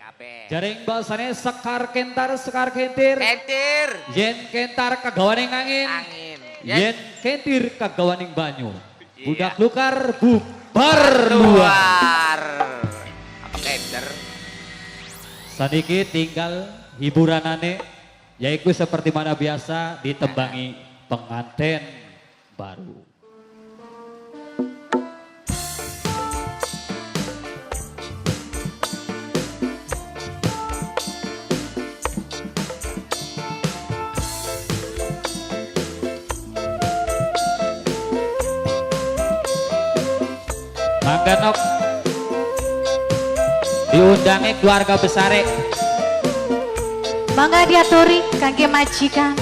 Kabeh. Jaring basane sekar kentar sekar kentir. Kentir. Yen kentar kagawaning angin. Angin. Yen kentir kagawaning banyu. Iya. Budak lukar bubar luar. Apa kender? Saniki tinggal hiburanane yaiku seperti mana biasa ditembangi pengantin baru. Mangga nok diundangi keluarga besare. Mangga diaturi kangge majikan.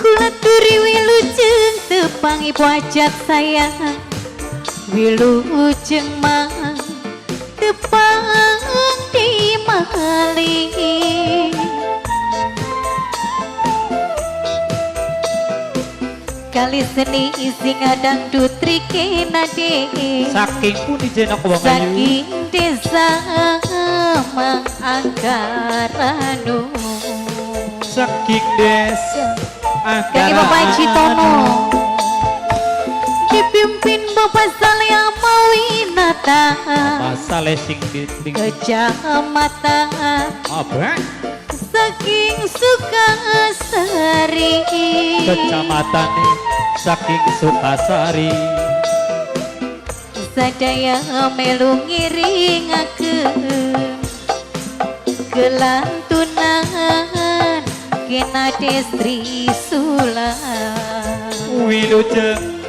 Kula turi wilujeng tepang ibu ajat sayang. Wilujeng mang tepang di mali. Kali seni singa dangdut trikenade. Saking pundi jenok wong ayu. Saking desa Manggaranu. Saking desa Kaki Bapak Citono dipimpin Bapak Saleh Mawinata. Bapak Saleh sing kecamatan apa? Saking Sukasari. Kecamatan saking Sukasari. Sadaya melu ngiringakeun kelantunan kena destri sulam. Wilujeng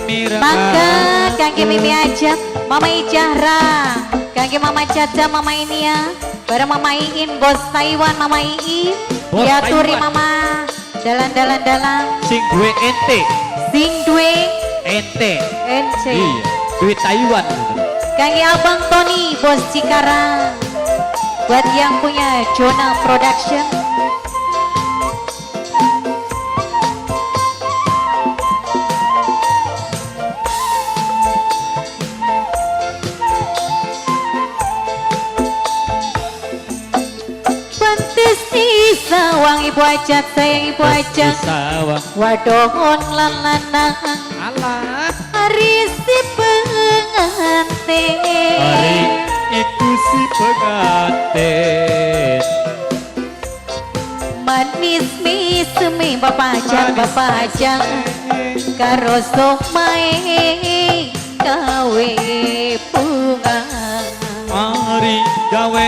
mireng. Mangga kangge Mimi aja, Mama Ijahra, kangge Mama Caca, Mama Inia, bareng Mama Iin, Bos Taiwan, Mama Iin, Bos diaturi Taiwan. Mama, dalan-dalan dalan, Sing duwe ente, sing duwe ente, ente. Iya, duwe Taiwan. Kangge Abang Tony, Bos Cikarang, buat yang punya Jona Production. Sawang ibu ajak sayang ibu ajak. Sawang wadon lan lanang. Alah. Hari si pengantin. Hari iku si pengantin. Manis mismi bapak ajak bapak ajak. Karo somae gawe bunga. Hari gawe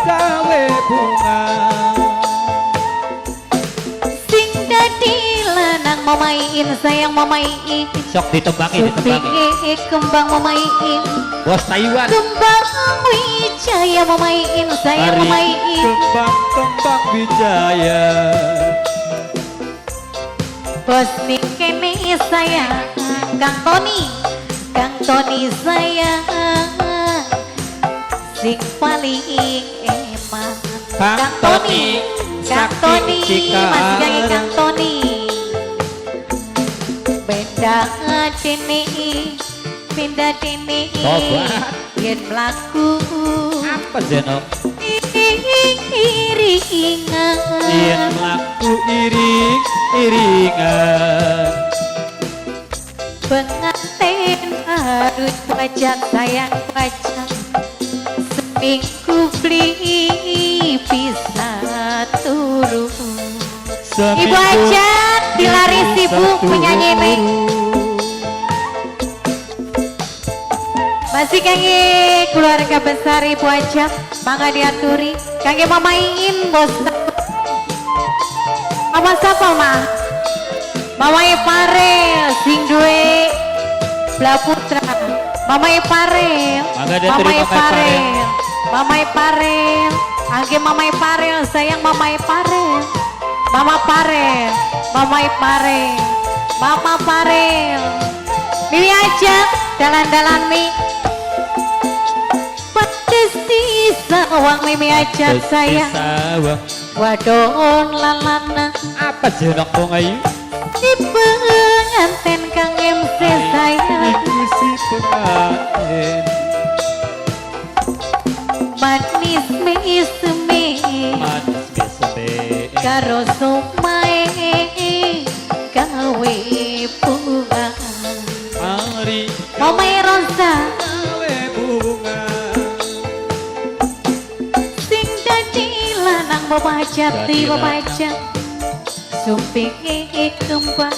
gawe bunga. Mamaiin sayang mamaiin. Sok ditembangi ditembangi. Kembang mamaiin. Bos Taiwan. Kembang Wijaya mamaiin sayang mamaiin. Kembang kembang Wijaya. Bos nikene sayang Kang Tony, Kang Tony sayang sing paling eman. Kang Tony, Kang Tony, masih kangge Kang Tony. Benda dene, benda dene, yen mlaku apa jenok? Iringan, yen mlaku iring iringan. Pengantin harus pajak sayang pajak, seminggu beli bisa turu. Ibu ajak dilarisi bu penyanyi ini. Masih kangge keluarga besar ibu ajak, mangga diaturi. Kangge Mama Iin bos. Mama siapa ma? Mama Iparel sing duwe Bla Putra. Mama Iparel, Mama Iparel, Mama Iparel. Angge Mama Iparel sayang Mama Iparel. Mama Parel, Mama Parel, Mama Parel. Mimi aja dalan-dalan mi. Pedes di sawang Mimi aja sayang. Wadon lalana. Apa jenok wong ayu? Si pengantin Kang MC sayang. Iku si pengantin. Karo sumae gawe bunga. Ari Mamae Rosa gawe bunga. Sing dadi lanang bapak jati Dadi bapak lanang. Hajat sumpinge kembang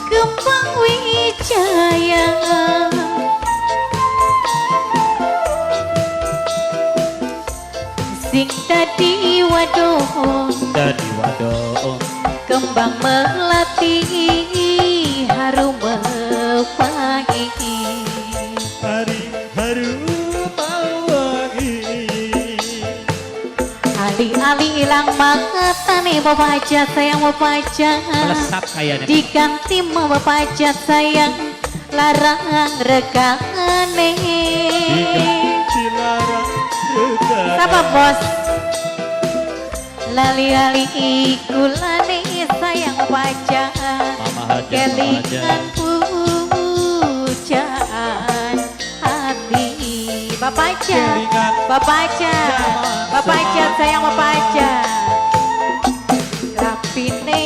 kembang wijaya. Sing dadi wadon Dadi wadon kembang melati harum wangi. Ari harum wangi. Ali-ali ilang matane bapak hajat sayang bapak hajat. Melesat kayaknya. Diganti ma bapak hajat sayang larang regane. Diganti larang regane. Siapa bos? Lali-lali kulane sayang bapak hajat. Mama Hajat, Mama Kelingan Hajat. pujaan hati. Bapak Hajat, Kelingan Bapak Hajat, Bapak Hajat sayang Bapak Hajat. Rapine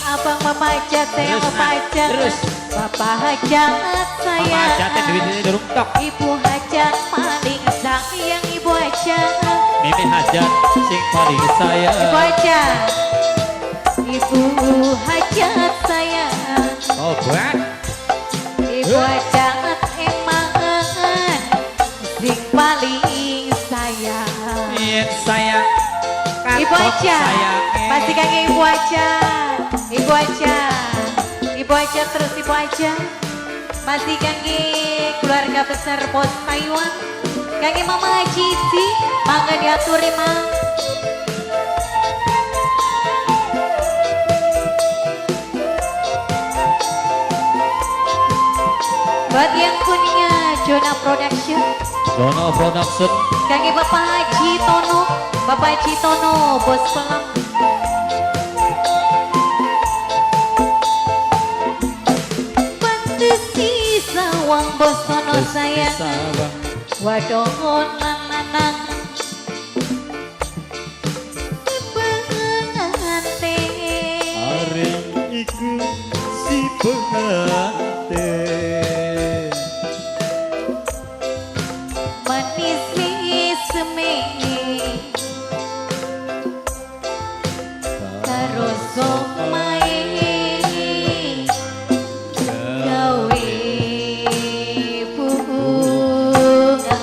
abang Bapak Hajat sayang Terus, Bapak Nak. Hajat. Terus. Bapak Hajat Mama sayang. Hajat duit ini durung tok. Ibu Hajat paling sayang Ibu Hajat. Mimi Hajat sing paling sayang. Ibu Hajat. Ibu Hajat sayang. Oh, buat. Ibu Hajat eman sing paling sayang. Yen sayang. Ibu Katok Hajat, sayang. pasti kaki Ibu Hajat, Ibu Hajat, Ibu Hajat terus Ibu Hajat. Masih kaki keluarga besar Bos Taiwan, kaki Mama Cici, mangga diaturi ma. Buat yang punya Jona Production, Dono Production. kaki Bapak Haji Tono, Bapak Haji Tono, bos pelam. Pantesi sawang bos Tono sayang, Sawang. wadon lanang. Pengantin. Ari iku si pengantin. Manis seme karo somae gawe bunga.